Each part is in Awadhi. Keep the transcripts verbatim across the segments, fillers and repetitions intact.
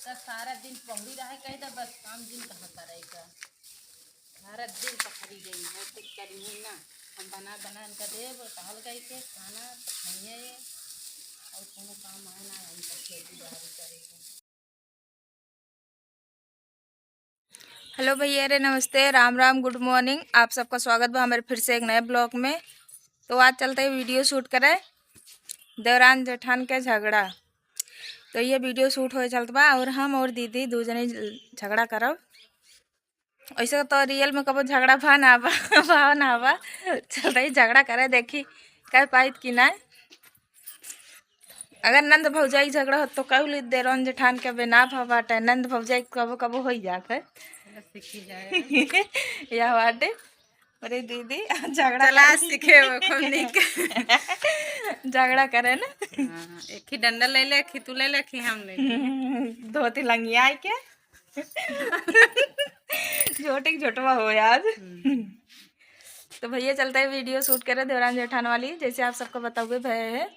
त सारा दिन पहुड़ी रहे कह दे, बस काम जिन कहाँ करे का। सारा दिन पकड़ी गई, वो तो करी ना। हम बना, बना इनका देब, टहल गई के खाना तो खाइए ये, और कोनो काम आए ना, हम तो खेती बाड़ी करे के। हेलो भैया रे, नमस्ते, राम राम, गुड मॉर्निंग। आप सबका स्वागत बा हमारे फिर से एक नए ब्लॉग में। तो आज चलते हैं वीडियो शूट करे, देवरान जेठान के झगड़ा। तो ये वीडियो शूट होए चलत बा और हम और दीदी दू जने झगड़ा करब। ऐसे तो रियल में कबो झगड़ा भा ना बा, भा ना बा। चलते ही झगड़ा करे, देखी कह पाइत कि ना। अगर नंद भौजाई झगड़ा हो तो कहू ली देवरान जेठान के बे ना भा बाटे, नंद भौजाई कबो कबो होई जात है। सीखी जाए। यह बाटे। अरे दीदी, झगड़ा चला करे। सीखे वो खूब नीक। झगड़ा करे ना। हाँ, एक ही डंडा ले ले, एक ही तू ले ले, एक ही हम ले ले। धोती लंगिया आई के। झोटिक झोटवा हो आज। हम्म। तो भैया चलते हैं वीडियो शूट करे देवरान जेठान वाली, जैसे आप सबको बताओगे भय है।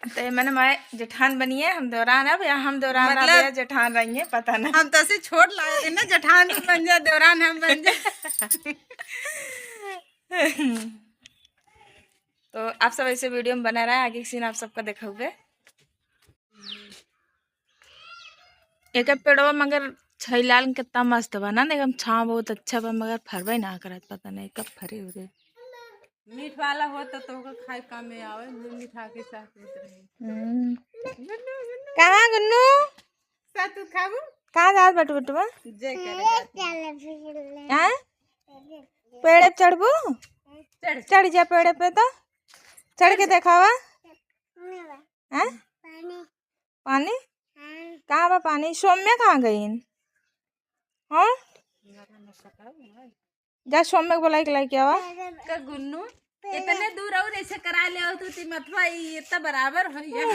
तो ये मैंने मैं जेठान बनिए, हम देवरान अब, या हम देवरान अब मतलब या जेठान रहिए, पता ना। हम तो ऐसे छोट लागत है ना, जेठान तू बन जा, देवरान हम बन जा। तो आप सब ऐसे वीडियो में बना रहा है, आगे के सीन आप सबका देखाउबे। एक पेड़वा मगर छैलाल कितना मस्त बा ना, एकदम छाँव बहुत अच्छा बा, मगर फरबे ना करत, पता नहीं कब फरे उरे। मीठ वाला हो तो तोहके खाए कमे आवे, मुँह मिठा के साथ उतरे। हम्म। गुन्नू, गुन्नू। कहाँ गुन्नू? साथ तू खाबू? कहाँ जात बाटू बेटवा? जय करे जात। हाँ? पेड़े पे चढ़बू? चढ़। चढ़ जा पेड़े पे तो। चढ़ के देखावा। हाँ? पानी। पानी? हाँ। कहाँ बा पानी? सौम्या कहाँ गईन? हाँ? जा सौम्या के बुलाई के लाइके आवा। का गुन्नू, इतने दूर और ऐसे करा ले आओ तू, ती मतवा ई इतना बराबर हो गया।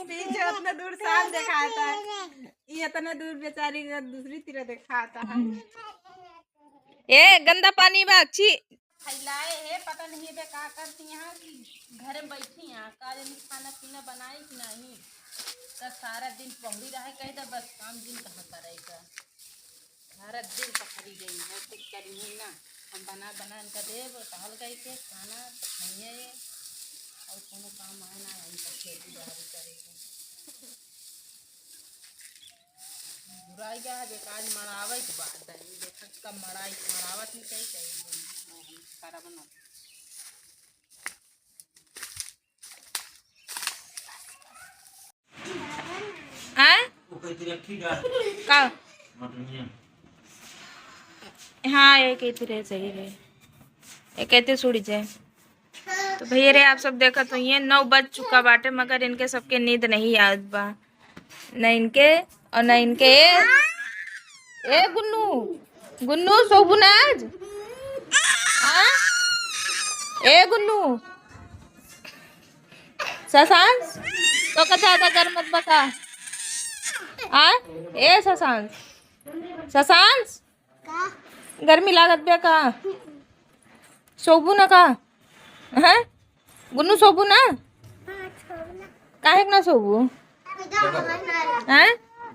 पीछे उतना दूर साफ दिखाता है, ये इतना दूर बेचारी का दूसरी तरह दिखाता है। ए गंदा पानी बा, छी। फैलाए है, पता नहीं बे का करती यहाँ कि घर में बैठी यहाँ, का जानी खाना पीना बनाई कि नहीं। तो सारा दिन पहुड़ी रहे कह दे, बस काम जिन कहाँ करे का। सारा दिन पकड़ी गई, वो तो करी ना। हम बना, बना इनका देब, टहल गई के खाना तो खाइए ये, और कोनो काम आए ना, हम तो खेती बाड़ी करे के। बुराई का है, बेकार मड़ावे के बात है, ये देखा कब मड़ाई, मड़ावत नहीं कहीं, कहीं सारा बना। आय? का? हाँ, एक ही रह सही रहे, एक ही सुड़ी जाए। तो भैया रे, आप सब देखत होइए, नौ बज चुका बाटे, मगर इनके सबके नींद नहीं आवत बा, न इनके और न इनके। ए, ए गुन्नू, गुन्नू सोबू ना आज? हाँ? ए गुन्नू, शशांश, तो का ज्यादा गर्म मत बका। आ? ए शशांश, शशांश, का? गर्मी लागत बे का? सोबू ना का? हैं? गुन्नू सोबू ना? हाँ, सोबू ना। काहे के ना सोबू? हैं?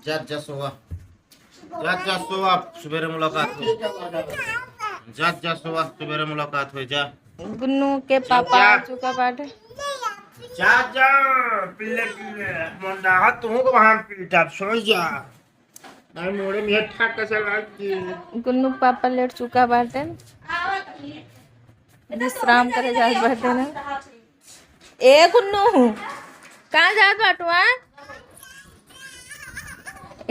जा, जा सोवा। जा, जा सोवा, सुबेरे मुलाकात होई। जा, जा सोवा, सुबेरे मुलाकात होई, जा। गुन्नू के जा, पापा जा। आ चुका बाटे। जा, जा, पिल्ले, पिल्ले, मुंडा, हाँ, तू को वहाँ पीटा, सोई जा। अरे मोड़े में ठाक का सलाद की। गुन्नू के पापा लेट चुका बाटे, विश्राम करे जात बाटे ना। ए गुन्नू, कहाँ जात बाटू, हाँ?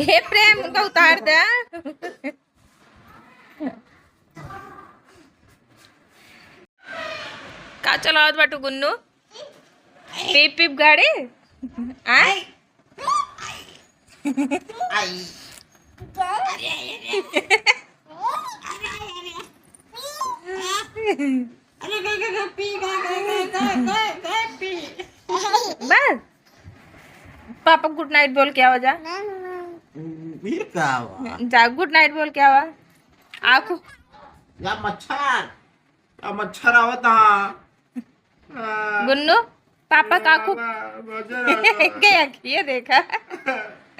हे प्रेम, उनका उतार दे। का चलावत बाटू गुन्नू? पीप पीप गाड़ी? आय? आई। अरे, अरे, अरे। अरे, अरे, अरे। अरे, गए, गए, गए, पी, गए, गए, गए, पी। बस। पापा गुड नाइट बोल के आवा जा। ये का हुआ? जा गुड नाइट बोल के आवा। आँखों या मच्छर, या मच्छर आवत हा। आ, गुन्नू, पापा का खूब बाबा, मच्छर आवत हा। के अखिए देखा।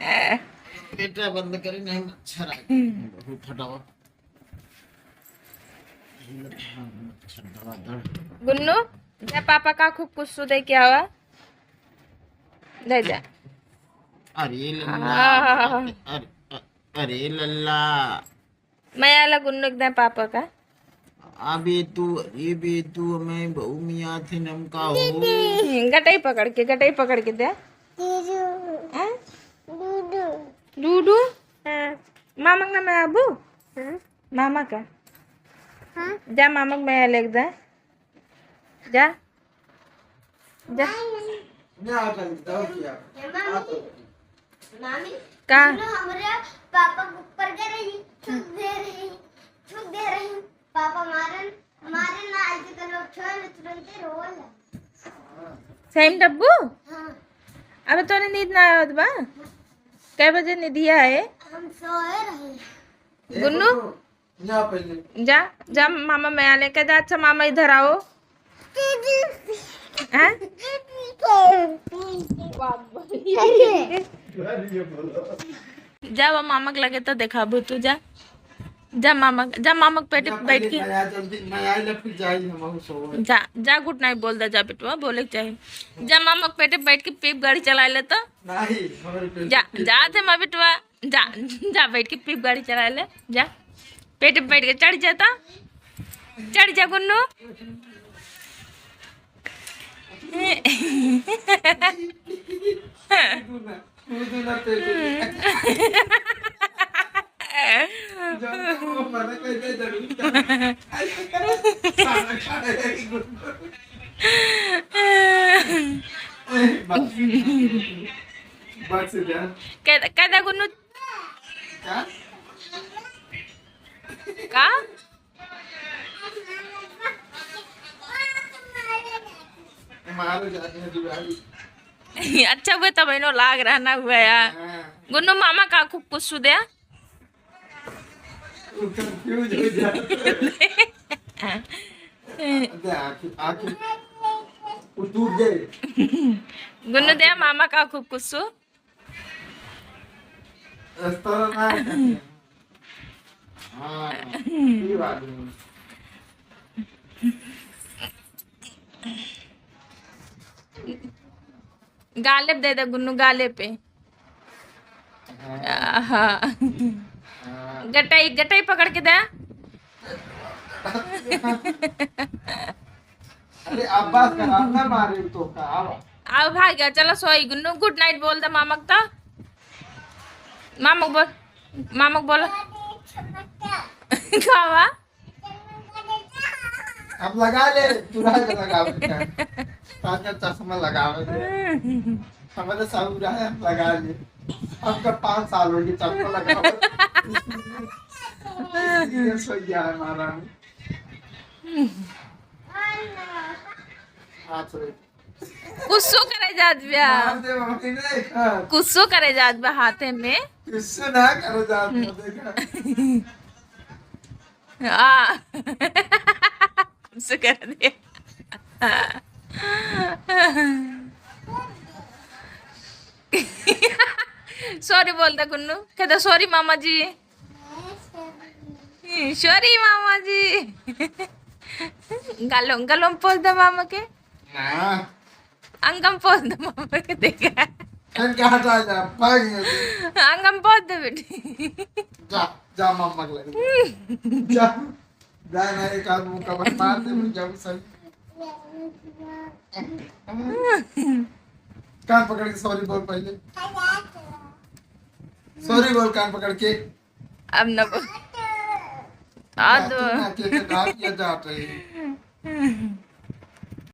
बेटा बंद करे, नहीं मच्छर आ गया। बहुत फटावा। मच्छर दवा दड़। गुन्नू, जा पापा का खूब कुस्सू दे के आवा। ले जा। अरे लल्ला। आह। अरे, अरे लल्ला। मैं आला गुन्नू एकदम पापा का। अबे तू, अरे बे तू, मैं बहू मियाँ थे नमका हो। गटई पकड़ के, गटई पकड़ के दे। हाँ? डूडू। डूडू? हाँ। मामा का मैं आबू? हाँ। मामा का? हाँ। जा मामा का मैं अलग दे। जा। जा। मैं आ जाऊंगी, जाओ जी आप। आ तो। मामी, का? दोनों हमरे पापा के ऊपर गिर रही, थूक दे रही, थूक दे रही। पापा मारन, मारे ना, ऐसे तो लोग छोड़, तुरंते रोल। सही में डब्बू? हाँ। अबे तोरे नींद ना आवत बा? कै बजे निदिया है? हम सोए रहे। गुन्नू? जा पहले। जा, जा मामा मैं आने के जा। अच्छा मामा इधर आओ। हैं? जा वो मामा के लगे तो देखाबू तू, जा। जा मामा, जा मामा के पेटे जा बैठ पहले के। मैं आ जल्दी, मैं आइला फिर जाई हम सोए। जा, जा गुड नाइट बोल दे, जा बेटवा, बोले के चाही। जा मामा के पेटे बैठ के पीप गाड़ी चलाए ले तो। नहीं, हमारे पेट जा, पे जा थे माँ बेटवा। जा, जा बैठ के पीप गाड़ी चला ले, जा। पेट पे बैठ के चढ़ जाता, चढ़ जा गुन्नू। बस, बस जा। कह दे, कह दे गुन्नू। का? का? मारो जाते हैं दुआरी। अच्छा हुआ तब इनो लाग रहा ना हुआ यार। हाँ। गुन्नू मामा का खूब कुछ दे। वो confuse हो जाते हैं। अबे आँखें, आँखें, वो टूट गए। गुन्नू दे मामा का खूब कुछ। इस तरह ना है। हाँ, ये बात है। गाले पे दे दे गुन्नू, गाले पे। हाँ। आहा। हाँ। गटई, गटई पकड़ के दे। अरे अब्बास का राम ना मारे तो का आवा। आओ भाग गया, चलो सोई गुन्नू, गुड नाइट बोल दे मामक तो। मामक बोल, मामक बोल। का बा? अब लगा ले, तू रह के लगा बेटा। ताजा चश्मा लगावे दे। हमारे साहू रहे, हम लगा ले। हमका पाँच साल हो गए चश्मा लगावे। Serious हो गया है हमारा। हाँ, sorry। कुछो करे जात बा। मार दे मम्मी ने, हाँ। कुछो करे जात बा हाथे में। कुछो ना करे जात बा, हम्म। देखा। हाँ। कुछो कर दे। Sorry बोल दे गुन्नू। कह दे, "Sorry मामा जी।" Sorry मामा जी। गालों, गालों पोंछ दे मामा के। ना। अंगम पोंछ दे मामा के, देखा। हम कहाँ जा, जा, भाग गए। अंगम पोंछ दे बेटी। जा, जा मामा के लगे। जा। जा ना, एक आध मुक्का बस मार दे, मुझे जाऊँ सही। कान पकड़ के sorry बोल पहले। Sorry बोल कान पकड़ के। अब न बोल। आ जा, दो। तू ना के, के डांट किया जात रही।